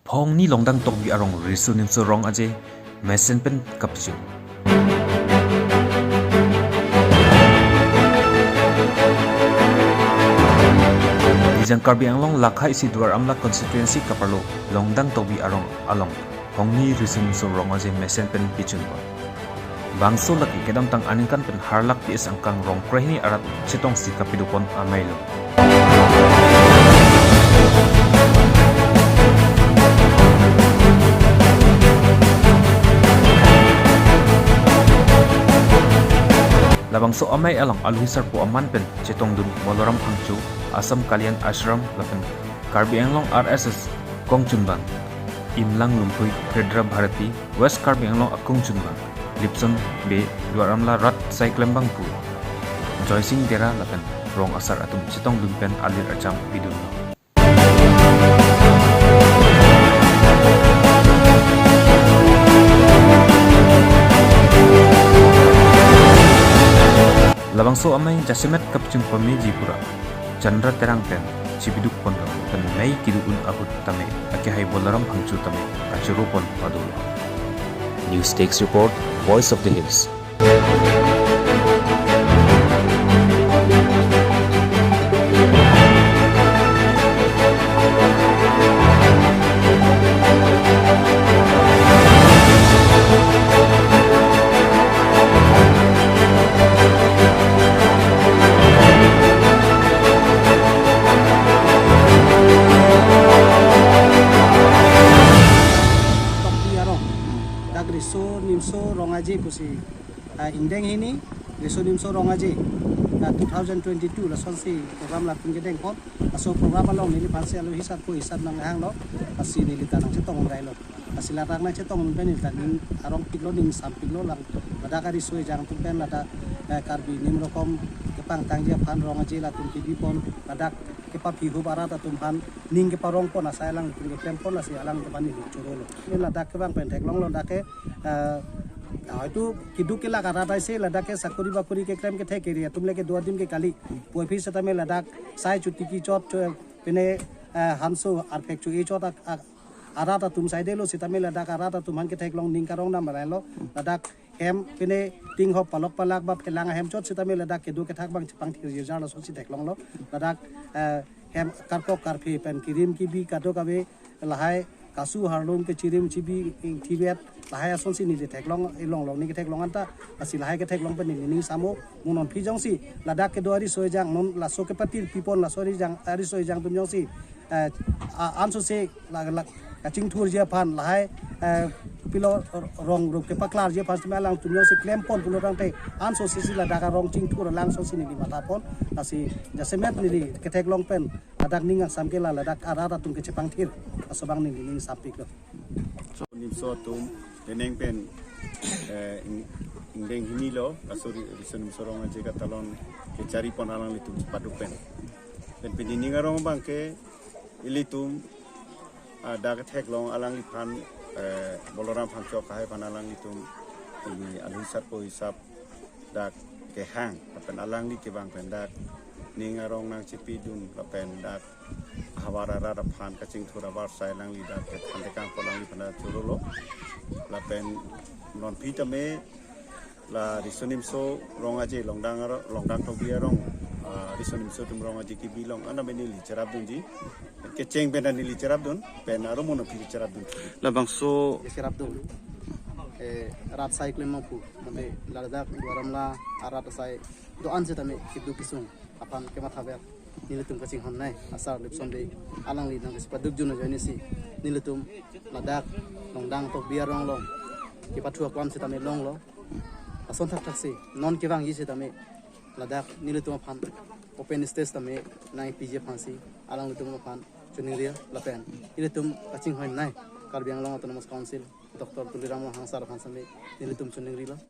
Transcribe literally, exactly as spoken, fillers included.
Hongni Longdang Tokbi arong Riso Nimso Rong Aje mesen pen kapchun. Nijang Karbi Anglong lakha isi Duar Amla constituency kaparlo Longdang Tokbi arong along Hongni Riso Nimso Rong Aje mesen pen pichun pon. Bangso lake kedamtang aningkan pen harlak P S angkang rong krehini arat chetongsi kapidukpon amei lo. Labangso amei along alohi sarpo aman pen chetongdun Balaram Phangcho, Assam Kalyan Ashram lapen Karbi Anglong R S S kongchunbang Imlang Lumphui, Hridra Bharati, West Karbi Anglong akongchunbang Lipson Bey, Duar Amla rat asai klembangpo Joysing Dera lapen rong asar atum chetongdun pen alir acham bidunlo. Labangso amei jasemet kapchun pameji pura Chandra Terang pen chibiduk ponlo, pen mei kidu un ahut tame akehai Balaram Phangcho tame kachoro pon padolo. News Desk Report, Voice of the Hills. Tokbi arong, dak Riso Nimso Rong Aje pusi, ah, ingdeng hini, Riso Nimso Rong Aje, ah, two thousand twenty-two lasonsi program latum kedengpon. Laso program along neliphansi alohi sarpo hisap nanghanglo, lasi neli ta nangchetong railo. Lasi ladak nangchetong pen neli ta ning arongpiklo, ning sampiklo, lang ladak ariso ejang atum pen ladak, eh, Karbi Nimso Rong Aje kepangtangji aphan rong aje latum kebipon, ladak kepaphihup arat atum aphan ning keparongpon asai alangtum keklempon, lasi alangtum aphan neli chorolo. Neli ladak kevang pen theklonglo, dak ke, eh, hoitu keduk kelak arat aisi ladak ke sakori bakori keklem kethek keri atum le kedo adim ke kali. Puvoiphit setame ladak sai chotiki chot cho, pine, eh, hanso arphek cho-e chot ak, ak, arat atum saidelo setame ladak arat atum aphan ketheklong ning karong dam railo. Ladak hem pine tinghop palok palak ba phelang ahem chot setame ladak kedo kethak abang chepangthir jirjar lasonsi theklonglo. Ladak, eh, hem karkok karphe pen kirim kibi kadokave lahai kasu harlung kechirim chibi ingthibet lahai asonsi neli theklong, ilong long neli ketheklong anta, lasi lahai ketheklong pen neli ning samo. Mo non phi jongsi ladak kedo ariso ejang non laso kepatir pipon laso ejang, ariso ejang atum jongsi, eh, a-, ansose la, la, kachingthurji aphan lahai, eh, pilo rong rup kepaklarji aphan setame alangtum jongsi klempon pulo tangte ansose si ladak arong chingthur alangsosi neli mathapon, lasi jasemet neli ketheklong pen ladak ning angsam ke la ladak arat atum kechepangthir, laso abang neli ning sampiklo. So, Nimso atum, deneng pen, eh, ing-, ingdeng hini lo, laso ri-, Riso Nimso Rong Aje katalon kecharipon alanglitum paduk pen. Pen pini ning arong abang ke, ilitum, ah, dak ketheklong alangliphan, eh, Balaram Phangcho akehai aphan alanglitum, ini alohi sarpo hisap dak kehang, lapen alangli kevang pen dak ning arong nangchipidun, lapen dak havar arat aphan kachingthur abar sai alangli dak kethan tekangpo, alangliphan chorolo. Lapen non phi tame la Riso Nimso Rong Aje Longdang aro-, Longdang Tokbi arong, ah, Riso Nimso atum rong aje kebi along ana pen neli cherapdunji. Kecheng pen neli cherapdun, pen aro mo non phi cherapdun. Labangso cherapdun. Eh, rat asai klembangpo, mate ladak Duar Amla arat asai do-an setame keduk kesung aphan kemathaver nelitum kachinghon nei, asar Lipson Bey alangli nangkesi paduk jun ajoine si nelitum ladak Longdang Tokbi arong along kepathu aklam setame longlo. Lason thakthak si non kevangji setame ladak nelitum aphan open stage tame nangpiji aphansi alanglitum aphan choningri lapen ilitum kachinghon nei Karbi Anglong Autonomous Council Doctor Tuliram Ronghang sir aphan setame nelitum choningrilo.